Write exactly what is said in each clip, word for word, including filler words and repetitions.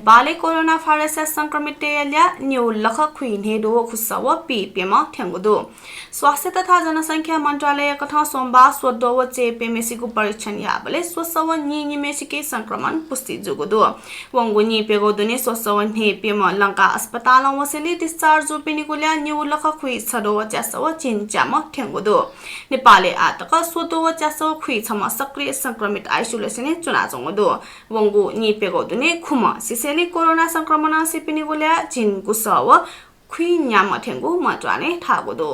नेपालय् कोरोना भाइरसया संक्रमिततय्‌या ल्याः निगू लख खुइन्हय्‌द्वः व खुसः व पीप्यम्ह थ्यंगु दु। स्वास्थ्य तथा जनसंख्या मन्त्रालयकथं सोमबाः स्वद्वः व च्यय्‌प्यम्हेसिगु परीक्षण याःबलय् स्वसः व नीनिम्हेसिके संक्रमण पुष्टि जूगु दु। वंगु नीप्यघौ दुने स्वसः व न्हय्‌प्यम्ह लंकाः अस्पतालं वसेंलि discharge जूपिनिगु ल्याः निगू लख खुइछद्वः व च्यासः व झिंच्याम्ह थ्यंगु दु। नेपालय् आःतक स्वद्वः व च्यासः व खुइछम्ह सक्रिय संक्रमित isolation-य् च्वनाच्वंगु दु। वंगु नीप्यघौ दुने खुम्ह सिसेंलि कोरोना संक्रमणं सीपिनिगु ल्याः झिंगुसः व खुइन्याम्ह थ्यंगु मन्त्रालयं धाःगु दु।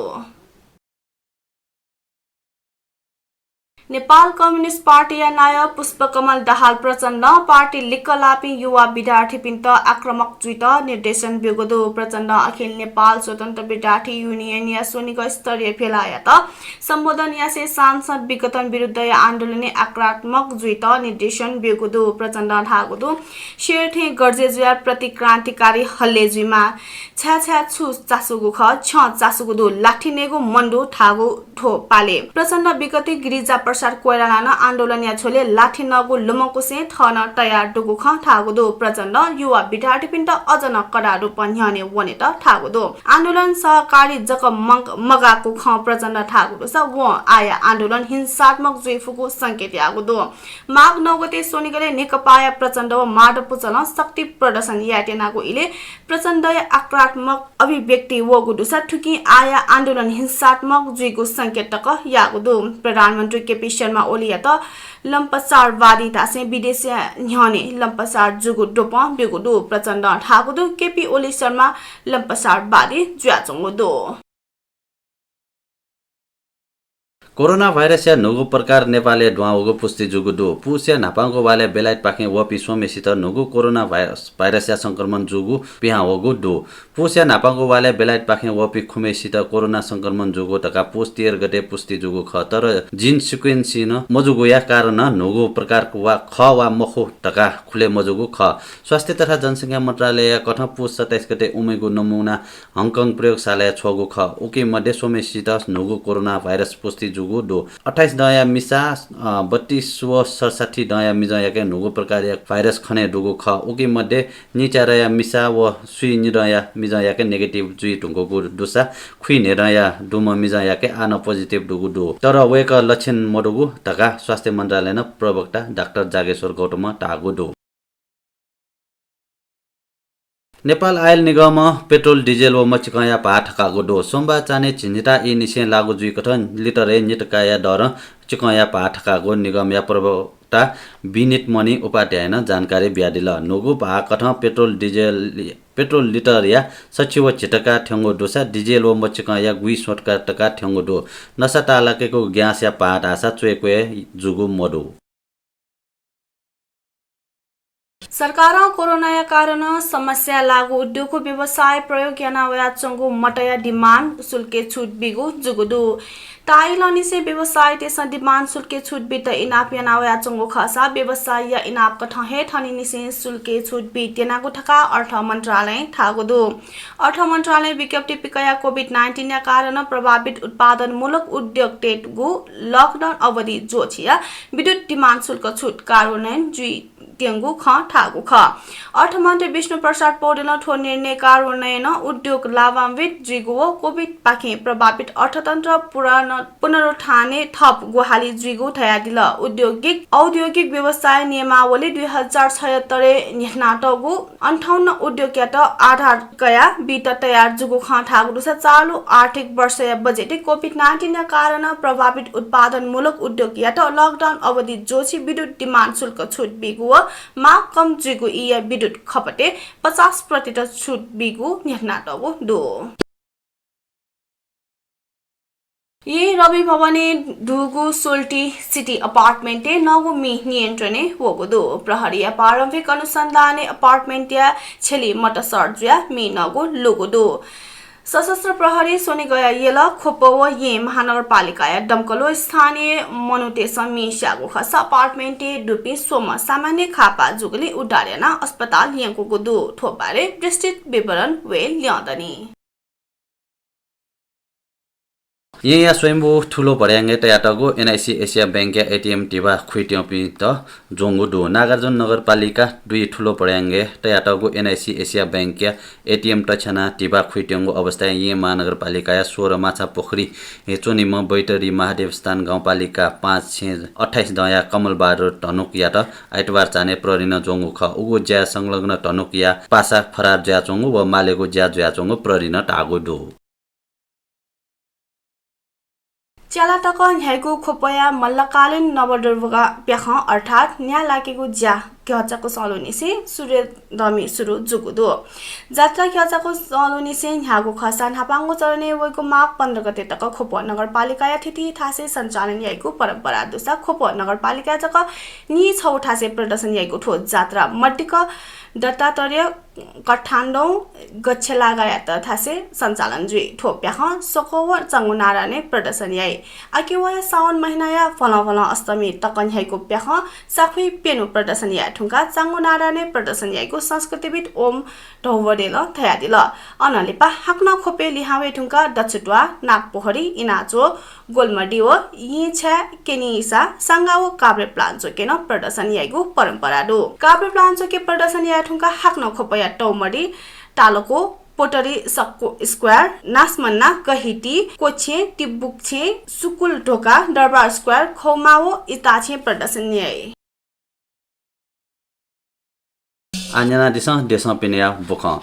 नेपाल कम्युनिस्ट पार्टीया नायः पुष्पकमल दाहाल प्रचण्डं पार्टी लिक्क लाःपिं युवा विद्यार्थीपिन्त आक्रामक जुइत निर्देशन ब्यूगु दु। प्रचण्डं अखिल नेपाल स्वतन्त्र विद्यार्थी युनियनया स्वनिगः स्तरीय भेलायात सम्बोधन यासें सांसद विघटन विरुद्धया आन्दोलनय् आक्रामक जुइत निर्देशन ब्यूगु दु। प्रचण्डं धाःगु दु, शेर थें गर्जे जुयाः प्रतिक्रान्तिकारी हल्ले जुइमाः। छाय् छाय् छु चासुगु खः, छ्यं चासुगु दु, लाठी नयेगु मन दु धाःगु थ्व पालय् प्रचण्ड विगतय् गिरिजा प्रसाद कोइरालां नं आन्दोलनया झ्वलय् लाठी नःगु लुमंकुसें थः नं तयार दुगु खँ धाःगु दु। प्रचण्डं युवा विद्यार्थीपिन्त अझ नं कडा रूपं न्ह्यःने वनेत धाःगु दु। आन्दोलन सहकारी जक मग-, मगाःगु खँ प्रचण्डं धाःगु दुसा वं आःया आन्दोलन हिंसात्मक जुइ फुगु संकेत याःगु दु। माघ नौ गते स्वनिगलय् नेकपाया प्रचण्ड व माधव पुचलं शक्ति प्रदर्शन यायेत्यनागु इलय् प्रचण्डया आक्रामक अभिव्यक्ति वःगु दुसा थुकिं आःया आन्दोलन हिंसात्मक जुइगु संकेत तक याःगु दु। प्रधानमन्त्री केपी शर्मा ओलीयात लम्पसारवादी धासें विदेशया न्ह्यःने लम्पसार जूगु द्वपं ब्यूगु दु। प्रचण्डं धाःगु दु, केपी ओली शर्मा लम्पसारवादी जुयाच्वंगु दु। कोरोना भाइरसया न्हूगु प्रकार नेपालय् दुहां वःगु पुष्टि जूगु दु। पुसया न्हापांगु वालय् बेलायतपाखें वःपिं स्वम्हेसित न्हूगु कोरोना भाइरस, भाइरसया संक्रमण जूगु पिहां वःगु दु। पुसया न्हापांगु वालय् बेलायतपाखें वःपिं खुम्हेसित कोरोना संक्रमण जूगु धकाः पुस तेह्र गते पुष्टि जूगु खः, तर gene sequencing मजूगुया कारणं न्हूगु प्रकार वा खः वा मखु धकाः खुले मजूगु खः। स्वास्थ्य तथा जनसंख्या मन्त्रालयया कथं पुस सत्ताइस गते उम्हेगु नमुना हङकङ प्रयोगशालाय् छ्वःगु खः। उकी मध्ये स्वम्हेसित न्हूगु कोरोना भाइरस पुष्टि जूगु दु। अट्ठाइस दँया मिसा, अ, बत्तीस व सतसट्ठी दँया मिजंयाके न्हूगु प्रकारया भाइरस खने दुगु खः। उकी मध्ये नीच्यादँया मिसा व स्वीनिदँया मिजंयाके negative जुइ धुंकूगु दुसा खुइन्हय्‌दँया दुम्ह मिजंयाके आः नं positive दुगु दु। तर वय्‌कः लक्षण मदुगु धकाः स्वास्थ्य मन्त्रालयनं प्रवक्ता डाक्टर जागेश्वर गौतमं धाःगु दु। नेपाल आयल निगमं पेट्रोल, डिजेल व मचिकंया भाः थकाःगु दु। सोमबार चान्हय् झिंनिता ई निसें लागू जुइकथं लिटरय् नितकाया दरं चिकंया भाः थकाःगु निगमया प्रवक्ता विनित मणि उपाध्यायनं जानकारी बियादिल। न्हूगु भाः कथं पेट्रोल, डिजेल, पेट्रोल लिटरया सछि व झिंतका थ्यंगु दुसा डिजेल व मचिकंया गुइस्वंतका तका थ्यंगु दु। नसा ताःलाकेगु ग्याँसया भाः धाःसा च्वय्‌क्वय् जूगु मदु। सरकारं कोरोनाया कारणं समस्याय् लाःगु उद्योगको व्यवसाय प्रयोग याना वयाच्वंगु मतया डिमान्ड शुल्कय् छुट बीगु जूगु दु। ताःहाकःनिसें व्यवसायीतय्‌सं डिमान्ड शुल्कय् छुट बीत इनाप याना वयाच्वंगु खःसा व्यवसायीया इनाप कथं हे थनिंनिसें शुल्कय् छुट बीत्यनागु धकाः अर्थ मन्त्रालयं धाःगु दु। अर्थ मन्त्रालयं विज्ञप्ति पिकयाः COVID nineteen-या कारणं प्रभावित उत्पादनमूलक उद्योगतय्‌गु lockdown अवधि ज्वःछियाः विद्युत डिमान्ड शुल्क छुट कार्यान्वयन जुइत्यंगु खँ धाःगु खः। अर्थमन्त्री विष्णु प्रसाद पौडेलं थ्व निर्णय कार्यान्वयनं उद्योग लाभान्वित जुइगु व COVID पाखें प्रभावित अर्थतन्त्र पुनर-, पुनरुत्थानय् थप ग्वाहालि जुइगु धयादिल। औद्योगिक, औद्योगिक व्यवसाय नियमावली दुई हजार छयत्तरय् न्ह्यथनातःगु अन्ठाउन्न उद्योगयात आधार कयाः बीत तयार जूगु खँ धाःगु दुसा चालु आर्थिक वर्षया बजेटय् COVID nineteen-या कारणं प्रभावित उत्पादनमूलक उद्योगयात lockdown अवधि ज्वःछि विद्युत डिमान्ड शुल्क छुट बीगु व माग कम जुइगु ईया विद्युत खपतय् पचास प्रतिशत छुट बीगु न्ह्यथनातःगु दु। येँ रवि भवनय् दुगु सोल्टी सिटी अपार्टमेन्टय् नःगु मि नियन्त्रणय् वःगु दु। प्रहरीया प्रारम्भिक अनुसन्धानय् अपार्टमेन्टया छ्यली मत सर्ट जुयाः मि नःगु लूगु दु। सशस्त्र प्रहरी स्वनिगःया यल, ख्वप व येँ महानगरपालिकाया दमकल व स्थानीय मनूतय्‌सं मि स्याःगु खःसा अपार्टमेन्टय् दुपिं स्वम्ह सामान्य खापा जूगुलिं उद्धार यानाः अस्पताल यंकूगु दु। थ्व बारे विस्तृत विवरण वये ल्यं दनि। येँया स्वयम्भू ठुलो भर्‍याङय् तयातःगु एनआइसी एसिया बैंकया एटीएम धिबा खुइत्यंपिन्त ज्वंगु दु। नागार्जुन नगरपालिका दुई ठुलो भर्‍याङय् तयातःगु एनआइसी एसिया बैंकया एटीएम तछ्यानाः धिबा खुइत्यंगु अवस्थाय् येँ महानगरपालिकाया सोह्र माछापोखरी च्वनीम्ह बैतडी महादेवस्थान गाउँपालिका पाँच छेँ अट्ठाइस दँया कमलबहादुर धनुकयात आइतबार चान्हय् प्रहरीनं ज्वंगु खः। उगु ज्याय् संलग्न धनुकया पासा फरार जुयाच्वंगु व मालेगु ज्या जुयाच्वंगु प्रहरीनं धाःगु दु। च्याला तक न्ह्याइगु ख्वपया मल्लकालीन नवदुर्गा प्याखं अर्थात् न्याय लाकेगु ज्या घ्यःचाकु सँलुनिसें सूर्यदमी सुरु जूगु दु। जात्रा घ्यःचाकु सँलुनिसें न्ह्याःगु खःसा न्हापांगु चरणय् वइगु माघ पन्ध्र गते तक ख्वप नगरपालिकाया थीथी थासय् सञ्चालन याइगु परम्परा दुसा ख्वप नगरपालिकाय् जक नीछगू थासय् प्रदर्शन याइगु थ्व जात्रा मदिक्क दत्तात्रेय कठान्डौं गच्छेलागाय् थासय् सञ्चालन जुइ। थ्व प्याखं सकोव चांगुनारानय् प्रदर्शन याइ। आकिवया सावन महिनाया भलंभलं अष्टमी तक न्ह्याइगु प्याखं साख्वइ प्यन्हु प्रदर्शन याये धुंकाः चांगुनारानय् प्रदर्शन याइगु संस्कृतिविद् ओम धौवडेलं धयादिल। अनं लिपा हाकनं ख्वपय् लिहां वये धुंकाः दच्छि त्वाः, नागपोखरी, इनाच्वः, गोलमडी व येँछ्याय् क्यनीसा सांगा व काभ्रे प्लाञ्चोक्यय् नं प्रदर्शन याइगु परम्परा दु। काभ्रे प्लाञ्चोक्यय् प्रदर्शन याये धुंकाः हाकनं ख्वपया तौमडी, तालको, पोटरी सक्कु स्क्वायर, नासमन्ना, गहिटी, कोछेँ, तिब्बुकछेँ, सुकुल ढोका, दरबार स्क्वायर, खौमा व इताछेँ प्रदर्शन याइ। आः न्यनादिसँ देशं पिनेया बुखँ।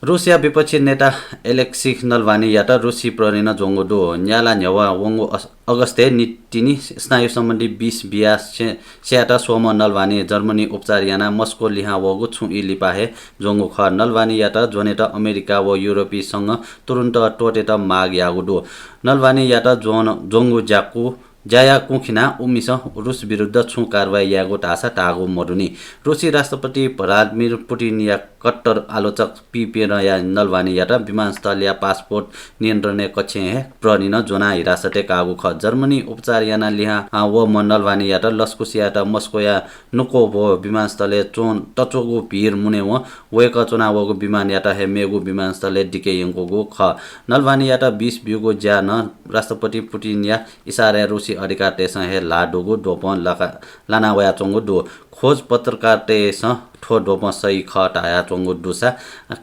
रुसया विपक्षी नेता एलेक्सी नलभानीयात रुसी प्रहरीनं ज्वंगु दु। न्याला न्ह्यवः वंगु अस-, अगस्तय् नितिनि स्नायु सम्बन्धी विष बियाः से-, स्यायेत स्वःम्ह नलभानी जर्मनी उपचार यानाः मस्को लिहां वःगु छुं ई लिपा हे ज्वंगु खः। नलभानीयात ज्वनेत अमेरिका व युरोपी संघं तुरुन्त त्वःतेत माग याःगु दु। नलभानीयात ज्वन-, ज्वंगु ज्याकु ज्याया कुँखिनाः उमिसं रुस विरुद्ध छुं कारवाही यायेगु धाःसा धाःगु मदुनि। रुसी राष्ट्रपति भ्लादिमिर पुतिनया कट्टर आलोचक पीपेनया नलभानीयात विमानस्थलया पासपोर्ट नियन्त्रणया कक्षय् हे प्रहरीनं ज्वनाः हिरासतय् काःगु खः। जर्मनी उपचार यानाः लिहां वःम्ह नलभानीयात लसकुस यायेत मस्कोया नुकोभो विमानस्थलय् च्वं-, तच्वःगु भिर मुनेवं वय्कः च्वनावःगु विमानयात हे मेगु विमानस्थलय् दिके यंकूगु खः। नलभानीयात विष ब्यूगु ज्या नं राष्ट्रपति पुतिनया इसाराय् रुसी अधिकारीतय्सं हे ल्हाः दुगु द्वपं लाका-, लाना वयाच्वंगु दु। खोज पत्रकारतय्सं थ्व द्वपं सही खः धयाच्वंगु दुसा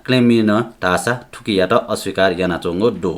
क्रेमलिनं धाःसा थुकियात अस्वीकार यानाच्वंगु दु।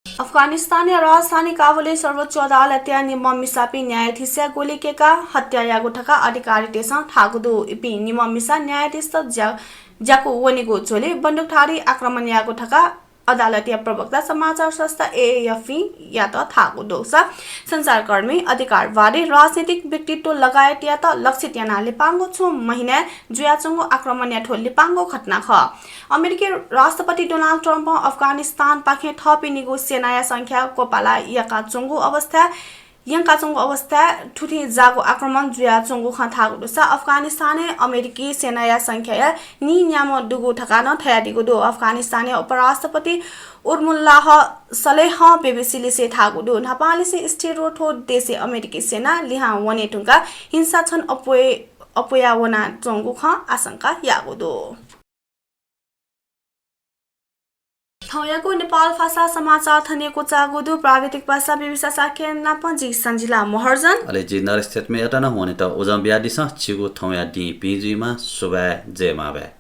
अफगानिस्तानया राजधानी काबुलय् सर्वोच्च अदालतया निम्ह मिसापिं न्यायाधीशया गोली कय्काः हत्या याःगु धकाः अधिकारीतय्सं धाःगु दु। इपिं निम्ह मिसा न्यायाधीशत ज्या-, ज्याकू वनेगु झ्वलय् बन्दुकधारी आक्रमण याःगु धकाः अदालतया प्रवक्ता समाचार संस्था एएएफपीयात धाःगु दुसा सञ्चारकर्मी, अधिकारवादी, राजनीतिक व्यक्तित्व लगायतयात लक्षित यानाः लिपांगु छुं महिनाय् जुयाच्वंगु आक्रमणया थ्व लिपांगु घटना खः। अमेरिकी राष्ट्रपति डोनाल्ड ट्रम्पं अफगानिस्तानपाखें थःपिनिगु सेनाया संख्या क्वपाला याकाच्वंगु अवस्था यंकाच्वंगु अवस्थाय् थुथें जाःगु आक्रमण जुयाच्वंगु खँ धाःगु दुसा अफगानिस्तानय् अमेरिकी सेनाया संख्याया नीन्याम्ह दुगु धकाः नं धयादीगु दु। अफगानिस्तानया उपराष्ट्रपति उर्मुल्लाह सलेहं बीबीसीलिसे धाःगु दु। न्हापांलिसे स्थिर व थ्व देशय् अमेरिकी सेना लिहां वने धुंकाः हिंसा झन अप्वय्-, अप्वया वनाच्वंगु खँ आशंका याःगु दु। थौंयागु नेपाल भाषा समाचार थन हे क्वचाःगु दु। प्राविधिक भाषा विविशा शाक्य नाप जि सञ्जिला महर्जन। अले जि नरेश क्षेत्रमय्‌यात नं वनेत उजं बियादिसँ। छिगु थौंया दिं भिं जुइमा। सुभाय्, जय मांभाय्।